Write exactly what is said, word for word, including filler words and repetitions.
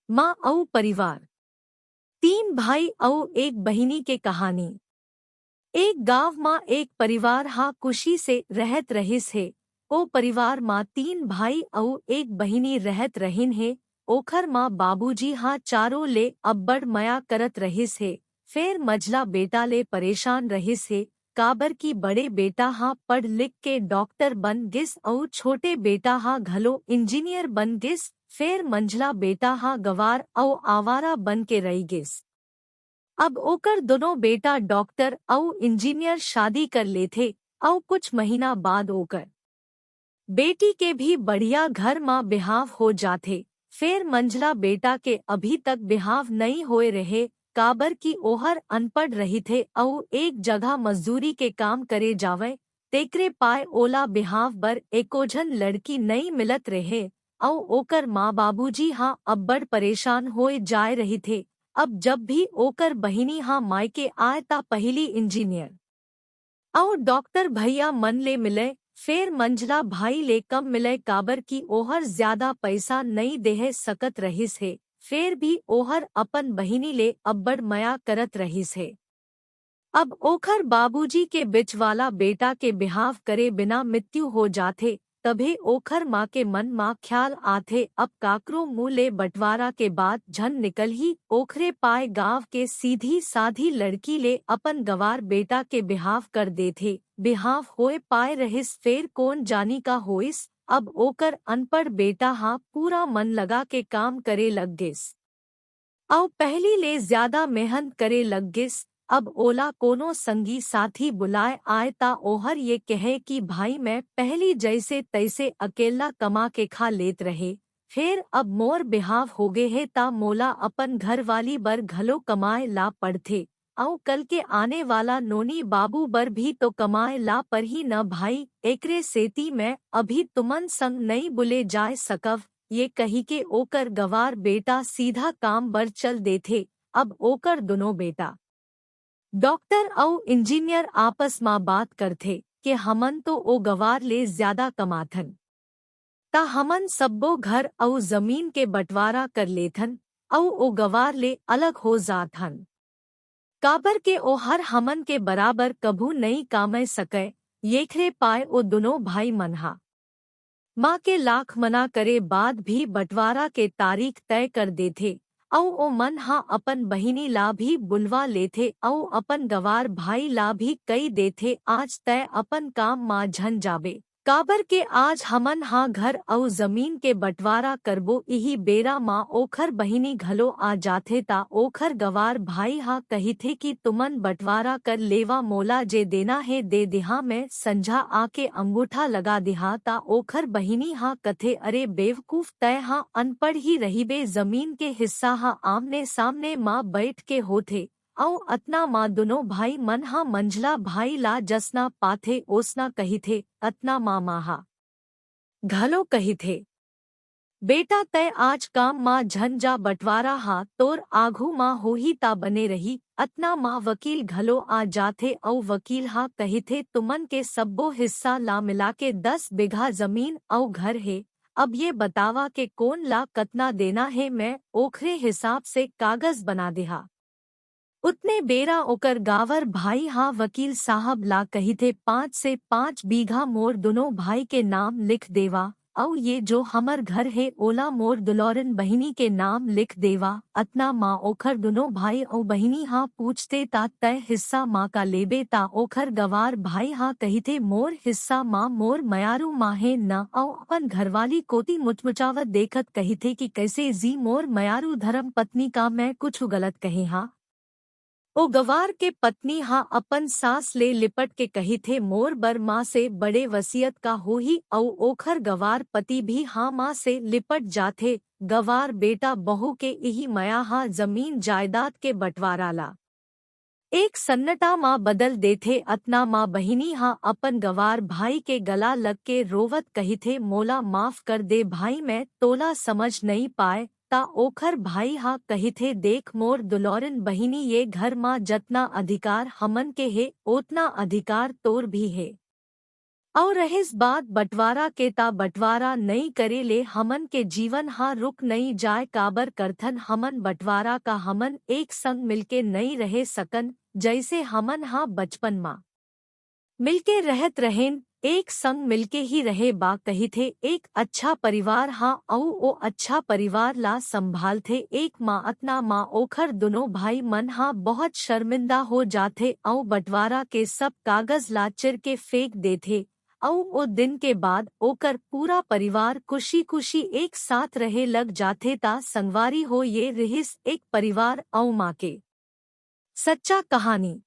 माँ अउ परिवार। तीन भाई अउ एक बहिनी के कहानी। एक गांव म एक परिवार हा खुशी से रहत रहिस हे। ओ परिवार म तीन भाई अउ एक बहिनी रहत रहिन हे। ओखर म बाबूजी हा चारों ले अब्बड़ मया करत रहिस हे। फेर मंझला बेटा ले परेशान रहिस हे, काबर कि बड़े बेटा हा पढ़ लिख के डॉक्टर बन गिस अउ छोटे बेटा हा घलो इंजीनियर बन गिस। फेर मंझला बेटा हा गवार अउ आवारा बन के रहि गिस। अब ओकर दोनों बेटा डॉक्टर अउ इंजीनियर शादी कर लेथे अउ कुछ महीना बाद ओकर बेटी के भी बढ़िया घर म बिहाव हो जाथे। फेर मंझला बेटा के अभी तक बिहाव नइ होए रहे, काबर कि ओहर अनपढ़ रहिथे अउ एक जगह मजदूरी के काम करे जावय, तेकरे पाय ओला बिहाव बर एको झन लड़की नइ मिलत रहे। अउ ओकर माँ बाबूजी हा अब्बड़ परेशान होए जाय रहिथे। अब जब भी ओकर बहिनी हा मायके आय, त पहिली इंजीनियर अउ डॉक्टर भैया मन ले मिलय, फेर मंझला भाई ले कम मिलय, काबर कि ओहर ज्यादा पैसा नइ देहे सकत रहिस हे। फेर भी ओहर अपन बहिनी ले अब्बड़ मया करत रहिस हे। अब ओखर बाबूजी के बिच वाला बेटा के बिहाव करे बिना मृत्यु हो जाथे, तभे ओखर माँ के मन म ख्याल आथे, अब काकरो मुँह ले बंटवारा के बात झन निकलही। ओखरे पाय गांव के सीधी साधी लड़की ले अपन गवार बेटा के बिहाव कर देथे। बिहाव होए पाय रहिस, फेर कोन जानी का होइस। अब ओकर अनपढ़ बेटा हा पूरा मन लगा के काम करे लग गिस। अउ पहिली ले ज्यादा मेहनत करे लग गिस। अब ओला कोनो संगी साथी बुलाए आय, त ओहर ये कहे कि भाई, मैं पहिली जइसे तइसे अकेल्ला कमा के खा लेत रहे, फेर अब मोर बिहाव होगे हे, त मोला अपन घरवाली बर घलो कमाए ला पड़थे, अउ कल के आने वाला नोनी बाबू बर भी तो कमाए ला परही न भाई। एकरे सेती मैं अभी तुमन संग नइ बुले जाय सकव। ये कहिके ओकर गवार बेटा सीधा काम बर चल देथे। अब ओकर दुनों बेटा डॉक्टर अउ इंजीनियर आपस म बात करथे के हमन तो ओ गवार ले ज्यादा कमाथन, त हमन सब्बो घर अउ जमीन के बंटवारा कर लेथन अउ ओ गवार ले अलग हो जाथन, काबर के ओहर हमन के बराबर कभू नइ कामय सकय। येखरे पाय ओ दुनों भाई मन हा माँ के लाख मना करे बाद भी बंटवारा के तारीख तय कर देथे, अउ ओ मन हा अपन बहिनी ला भी बुलवा लेथे, अउ अपन गवार भाई ला भी कई देथे, आज तय अपन काम मा झन जाबे, काबर के आज हमन हा घर अउ जमीन के बंटवारा करबो। इही बेरा मा ओखर बहिनी घलो आ जाथे, ता ओखर गवार भाई हा कहिथे कि तुमन बंटवारा कर लेवा, मोला जे देना हे दे दिहा, मैं संझा आके अंगूठा लगा दिहा। ता ओखर बहिनी हा कथे, अरे बेवकूफ, तय हा अनपढ़ ही रहिबे, जमीन के हिस्सा हा आमने सामने मा बैठ के होथे, अउ अतना मा दुनों भाई मन हा मंझला भाई ला जसना पाथे ओसना कहिथे। अतना मा माँ हा घलो कहिथे, बेटा, तय आज काम मा झन जा, बंटवारा हा तोर आघू मा होही ता बने रही। अतना मा वकील घलो आ जाथे, अउ वकील हा कहिथे, तुमन के सब्बो हिस्सा ला मिलाके दस बीघा जमीन अउ घर हे। अब ये बतावा के कोन ला कतना देना हे, मैं ओखरे हिसाब से कागज बना देहा। उतने बेरा ओकर गावर भाई हा वकील साहब ला कहिथे, पाँच से पाँच बीघा मोर दुनों भाई के नाम लिख देवा, अउ ये जो हमर घर हे ओला मोर दुलौरन बहिनी के नाम लिख देवा। अतना मा ओखर दुनों भाई अउ बहिनी हा पूछथे, ता तय हिस्सा मा का लेबे? ता ओखर गवार भाई हा कहिथे, मोर हिस्सा मा मोर मयारू मा हे न। अउ अपन घरवाली कोती मुचमुचावत देखत कहिथे कि कैसे जी मोर मयारू धर्म पत्नी का मैं कुछु गलत कहे हा? ओ गवार के पत्नी हा अपन सास ले लिपट के कहिथे, मोर बर माँ से बड़े वसीयत का होही। अउ ओखर गवार पति भी हा माँ से लिपट जाथे। गवार बेटा बहू के इही मया हा जमीन जायदाद के बंटवारा ला एक सन्नटा मा बदल देथे। अतना मा बहिनी हा अपन गवार भाई के गला लग के रोवत कहिथे, मोला माफ कर दे भाई, मैं तोला समझ नइ पाय। ता ओखर भाई हा कहिथे, देख मोर दुलौरन बहिनी, ये घर मा जतना अधिकार हमन के हे, ओतना अधिकार तोर भी हे। अउ रहिस बात बंटवारा के, ता बंटवारा नइ करे ले हमन के जीवन हा रुक नइ जाय। काबर करथन हमन बंटवारा का? हमन एक संग मिलके नइ रहे सकन, जइसे हमन हा बचपन मा मिलके रहत रहेन, एक संग मिलके ही रहे बा कहिथे। एक अच्छा परिवार हा, अउ ओ अच्छा परिवार ला संभालथे। एक माँ अतना माँ ओखर दुनों भाई मन हा बहुत शर्मिंदा हो जाथे अउ बंटवारा के सब कागज ला चिर के फेंक देथे। अउ ओ दिन के बाद ओकर पूरा परिवार खुशी खुशी एक साथ रहे लग जाथे। ता संगवारी हो, ये रिहिस एक परिवार अउ माँ के सच्चा कहानी।